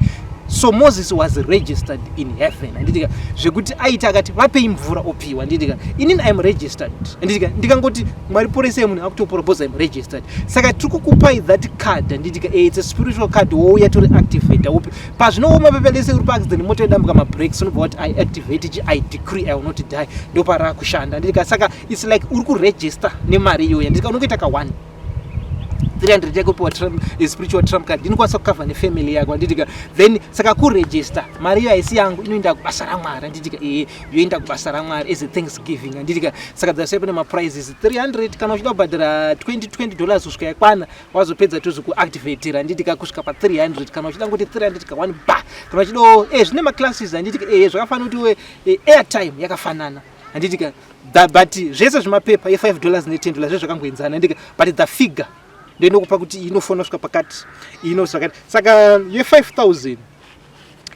So Moses was registered in heaven, handitika? Zvekuti aiti akati vapei mvura, opiwa, handitika? Inini I'm registered, handitika? Ndikangoti Mwari poresei munhu, akutopora, because I'm registered. Saka tiri kukupai that card, handitika? It's a spiritual card. Wouya tori activate upi pazvinooma pepe lese uri paaccident, mota yodambuka mabrakes, unobva wati I activate chi "I decree I will not die", ndoparaa kushanda, handitika? Saka it's like uri kuregister nemari iyoyo, handitika? Unongoita ka 1 300 yako, piwa spiritual trump card, inokwanisa kukavha nefamily yako, handitika? Then saka kuregister mari iyo haisi yangu, inoenda kubasa raMwari, handitika? Yoenda kubasa raMwari as a thanksgiving, handitika? Saka dzasai pane maprices 300, kana uchida kubhadhara 20 $20 kusvika yakwana, wazopedza tozokuactivatira, handitika? Kusvika pa300, kana uchida ngoti 300 ka 1 ba, kana uchidawo zvine maclasses, handitika? Zvakafanana kuti airtime yakafanana, handitika? But zvese zvimapepa ye$5 ne$10 zve zvakangoenzana, handitika? But the figure ndoinokupa kuti inofona kusvika pakati, inosvika pakati. Saka ye5000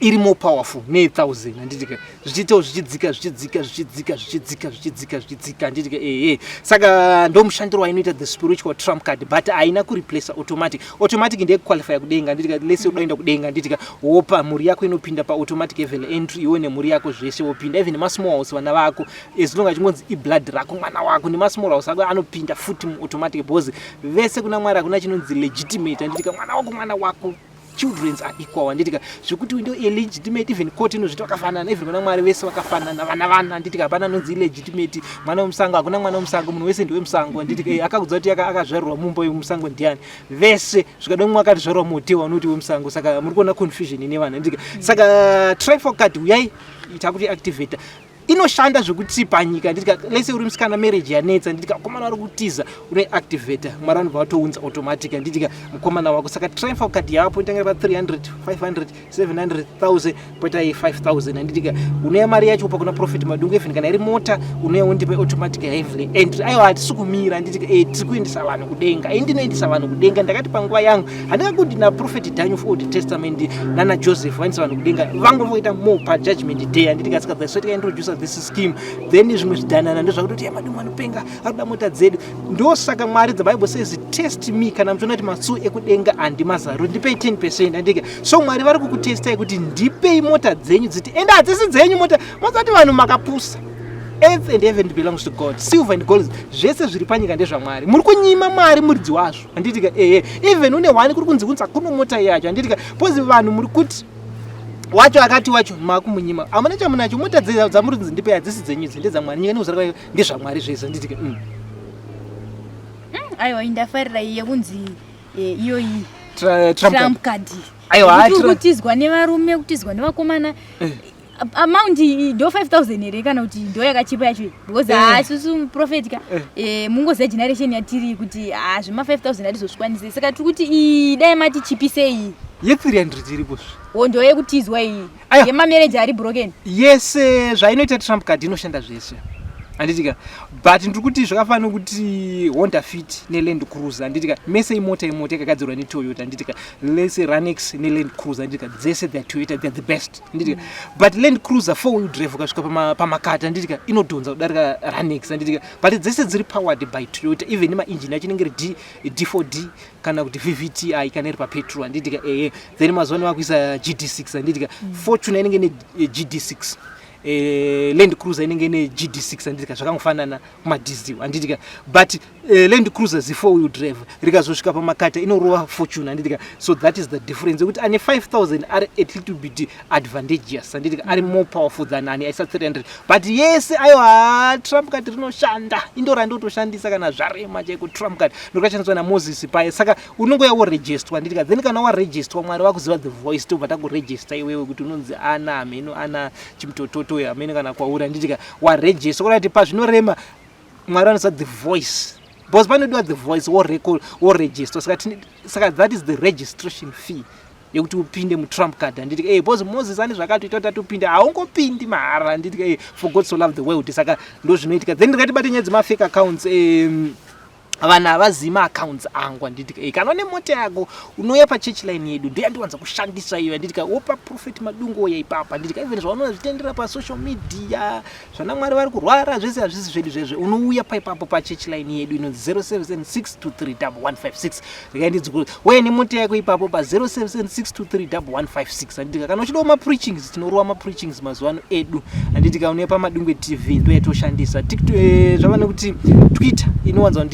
Iri more powerful ne 1000, handitika? Zvichiitawo zvichidzika, zvichidzika, zvichidzika, zvichidzika, zvichidzika, zvichidzika, handitika? Ehe, saka ndo mushandiro wainoita the spiritual trump card, but haina kureplace automatic. Automatic ndeyekuqualifya kudenga, handitika? Lese udaenda kudenga, handitika? Wopa mhuri yako, inopinda paautomatic heaven entry. Iwe nemhuri yako zvese wopinda, even nemasmall house, vana vako, as long achingonzi iblood rako, mwana wako, nemasmall house ako anopinda futi muautomatic, because vese kuna Mwari hakuna chinonzi legitimate, handitika? Mwana wako mwana wako, childrens are equal, handitika? Zvekuti ndo illegitimate, even court inozviti vakafanana. Even kuna Mwari vese vakafanana, vana vana, handitika? Hapana anonzi illegitimate, mwana wemusango. Hakuna mwana wemusango, munhu wese ndewemusango, handitika? Akakudza kuti akazvarirwa mumba yemusango ndiani? Vese zvikada mumwe akatizvarwa muhotel vanoti wemusango. Saka muri kuona confusion ine vanhu, handitika? Saka triumphal card, uyai takuti activata. Inoshanda zvekuti panyika, handitika, lese uri musikana, marriage yanetsa, handitika, mukomana vari kutiza, unoiactivata, Mwari vanobva vatounza automatic, handitika, mukomana wako. Saka triumphal card yapo inotangira pa300, 500, 700, 1000, poita 5000, handitika? Unoya mari yacho upa kuna Prophet Madungu. Even kana iri mota, unoya undipe automatic heavenly entry. Aiwa, hatisi kumira, handitika? Tiri kuendesa vanhu kudenga. Ndinoendesa vanhu kudenga. Ndakati panguva yangu handingakuti naProphet Daniel of Old Testament nana Joseph vaendesa vanhu kudenga, vangu voita more pajudgment day, handitika? Saka that's why tikaintroduca this scheme. Then zvimwe zvidhanana ndozvakutoti Madungu anopenga, arikuda mota dzedu. Ndosaka Mwari, the Bible says, "Test me," kana muchiona kuti matsuo ekudenga handimazaro, ndipei 10%, handika? So Mwari vari kukutestai kuti ndipei mota dzenyu dziti ende hadzisi dzenyu mota. Mozati vanhu makapusa. Earth and heaven belongs to God, silver and gold, zvese zviri panyika ndezvaMwari. Muri kunyima Mwari muridzi wazvo, handitika? Ehe, even une one kuri kunzi kunzi hakuna mota yacho, handitika? Pozi vanhu muri kuti wacho akati wacho makumunyima, hamuna chamunacho. Mota dzamuri kunzi ndipei hadzisi dzenyu idzi, ndedzamwari. Nyika nekuzara kwayo ndezvamwari zvese, handitika? Aiwa, indafarira iyi yekunzi iyoyi Trump card. Trump card. Aiwa, Kuti uri kutizwa nevarume, kutizwa nevakomana. Amount iyi ndo 5000 here, kana kuti ndo yakachipa yacho iyi? Because ha, susu prophet ka, mungoziva generation yatiri kuti ha, zvema 5000 hatizozvikwanisi. Saka tiri kuti iyi dai mati chipisei. Ye300 iripozve. Wo ndo yekutizwa iyi? Aiwa. Yemamarriage ari broken. Yese zvainoita trump card inoshanda zvese, handitika? But ndiri kuti zvakafanana kuti Honda Fit neLand Cruiser, handitika, mese imota, imota yakagadzirwa neToyota, handitika? Lese Runx neLand Cruiser, handitika, dzese they are Toyota, they are the best, handitika? But Land Cruiser four wheel drive, ukasvika pamakata, handitika, inodhonza kudarika Runx, handitika? But dzese dziri powered by Toyota. Even nemainjini acho inenge iri D4D kana kuti VVTi kana iri papetrol, handitika? Ehe, then mazuva ano vakuisa GD6, handitika? Fortuner inenge ine GD6, Land Cruiser inenge ine GD6, handitika? Zvakangofanana kumadiesel, handitika? But Land Cruiser zi four wheel drive, rikazosvika pamakata inorova Fortuner, handitika? So that is the difference yekuti ane 5000 ari a little bit advantageous, handitika? Ari more powerful than ane aisa 300. But yese aiwa, trump card rinoshanda, indora ndotoshandisa kana zvarema chaiko. Trump card ndokashandiswa naMoses paya. Saka unongoya woregistwa, handitika? Then kana waregistwa, Mwari vakuziva the voice, tobva takuregista iwewe kuti unonzi ana hameno, ana chimutototo hameno kana kwauri, handitika? Waregista kurati pazvinorema, Mwari vanoziva the voice, because panodiwa the voice, worecord, woregister. Saka that is the registration fee yekuti upinde mutrump card, handiti? Because Moses ane zvakatoita kuti atopinde. Haungopindi mahara, handiti? For God so love the world. Saka ndo zvinoitika. Then ndingatibate nyaya dzemafake accounts. Vanhu havazivi maaccounts angu, handiti? Kana une mota yako, unouya pachurch line yedu, ndoyandiwanza kushandisa iyo, handiti? Wopa Prophet Madungu oya ipapa, handiti? Even zvaunoona zvitendera pasocial media, zvana Mwari vari kurwara, zvese hazvisi zvedu zvezve. Unouya paipapo pachurch line yedu inonzi 0776231156. Rikaindidzikuru uye nemota yako ipapo pa 0776231156, handitika? Kana uchidawo mapreachings, tinorova mapreachings mazuva ano edu, handitika? Unouya paMadungwe TV, ndo yatoshandisa. Zvava nekuti Twitter inowanza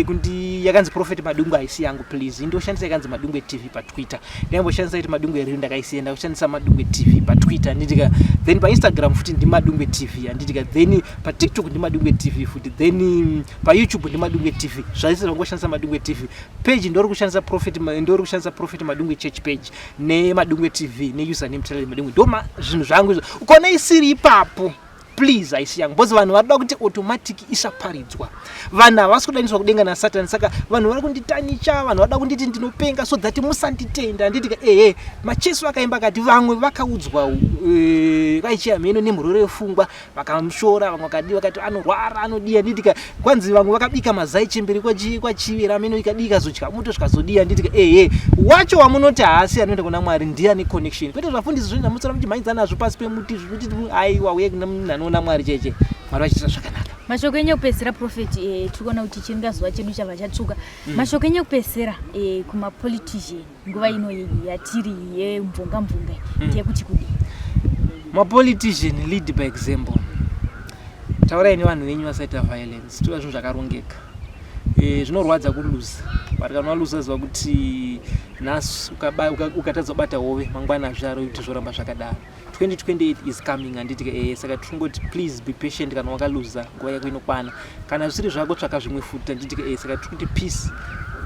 kundi yakanzi Prophet Madungwe, haisi yangu, please. Indoshandisa yakanzi Madungwe TV paTwitter. Ndaimboshandisa kuti Madungwe riri, ndakaisiya, ndakushandisa Madungwe TV paTwitter, handitika? Then paInstagram futi ndiMadungwe TV, handitika? Then paTikTok ndiMadungwe TV futi. Then paYouTube ndiMadungwe TV. Zvese zvangoshandisa Madungwe TV page. Ndori kushandisa Prophet, ndori kushandisa Prophet Madungwe church page neMadungwe TV neusername Talent Madungwe. Ndo zvinhu zvangu izvo. Ukaona isiri ipapo, Please, haisi yangu, because vanhu varikuda kuti automatic isaparidzwa. Vanhu havasi kudaniswa kudenga nasatani, saka vanhu vari kunditanicha, vanhu vada kunditi ndinopenga so that musanditenda, handitika? Ehe, Macheso akaimba akati vamwe vakaudzwa vaichiya mheno nemhuroro yefungwa, vakamushora, vamwe vakadi vakati anorwara, anodiya, handitika? Kwanzi vamwe vakabika mazai chemberi kwachivera mheno ikadii, ikazodya muto, zvikazodiya, handitika? Ehe, wacho wamunoti haasi anoenda kuna Mwari ndiani connection, kwete zvafundisi zvoenda mutsara muchimhanyidza nazvo pasi pemuti zvinoti aiwa, uye kuna munhu anoona Mwari cheche, Mwari vachiita zvakanaka. Mashoko enyu ekupedzisira, Prophet. Tiri kuona kuti chiringazuva chedu chabva chatsvuka. Mashoko enyu ekupedzisira kumapolitician nguva ino iyi yatiri yemvunga mvunga ndeyekuti kudii? Mapolitician, lead by example. Taurai nevanhu venyu vasaita violence, toda zvinhu zvakarongeka. Zvinorwadza kuluza, but kana waluza, ziva kuti nhasi ukatadza kubata hove, mangwana hazvaro kuti zvoramba zvakadaro. 2028 is coming, handiti? Saka tirikungoti please be patient. Kana wakaluza, nguva yako inokwana. Kana zvisiri zvako, tsvaka zvimwe futi, handiti? Saka tiri kuti peace,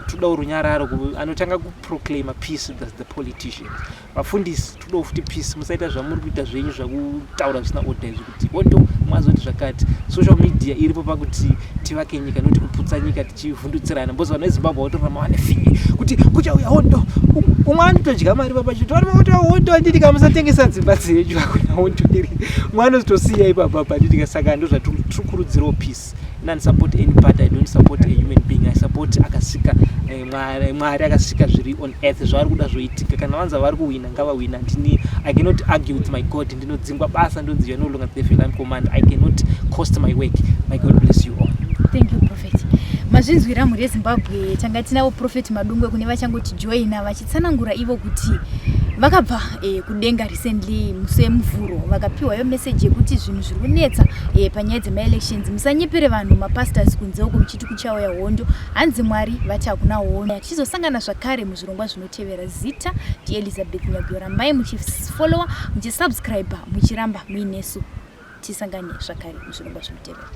todawo runyararo. Anotanga kuproclaima peace, that's the politician. Vafundisi, todawo futi peace. Musaita zvamuri kuita zvenyu zvakutaura zvisina order izvi, kuti hondo mwazoti zvakati. Social media iripo pakuti tivake nyika, noti kuputsa nyika tichivhundutsirana, because vanhu veZimbabwe vatorarama vane fear kuti kuchauya hondo. Umwe anotodya mari papachiti vari hondo, handiti? Kamusatengesa dzimba dzenyu, hakuna hondo iri. Umwe anozotosiya ipapa, handiti? Saka ndo zvatiri kurudzirawo, peace. None support any party. I don't support a human being, I support akasika, Mwari akasika zviri on earth. Zvavari kuda zvoitika. Kana vanza vari kuwina, ngavawina. Ndini, I cannot argue with my God. Ndinodzingwa basa, ndonzi you are no longer the line command. I cannot cost my work. My God bless you all. Thank you, Prophet. Mazvinzwira, mhuri yeZimbabwe, tanga tinavo Prophet Madungwe. Kune vachangotijoina, vachitsanangura ivo kuti vakabva kudenga recently musi weMuvhuro, vakapiwayo meseji yekuti zvinhu zviri kunetsa panyaya dzemaelections, musanyepere vanhu mapastors kunze uko muchiti kuchauya hondo. Hanzi Mwari vati hakuna hondo. Tichizosangana zvakare muzvirongwa zvinotevera. Zita ndiElizabeth Nyaguyo. Rambai muchifollowa, muchisubscribe, muchiramba muinesu. Tisangane zvakare muzvirongwa zvinotevera.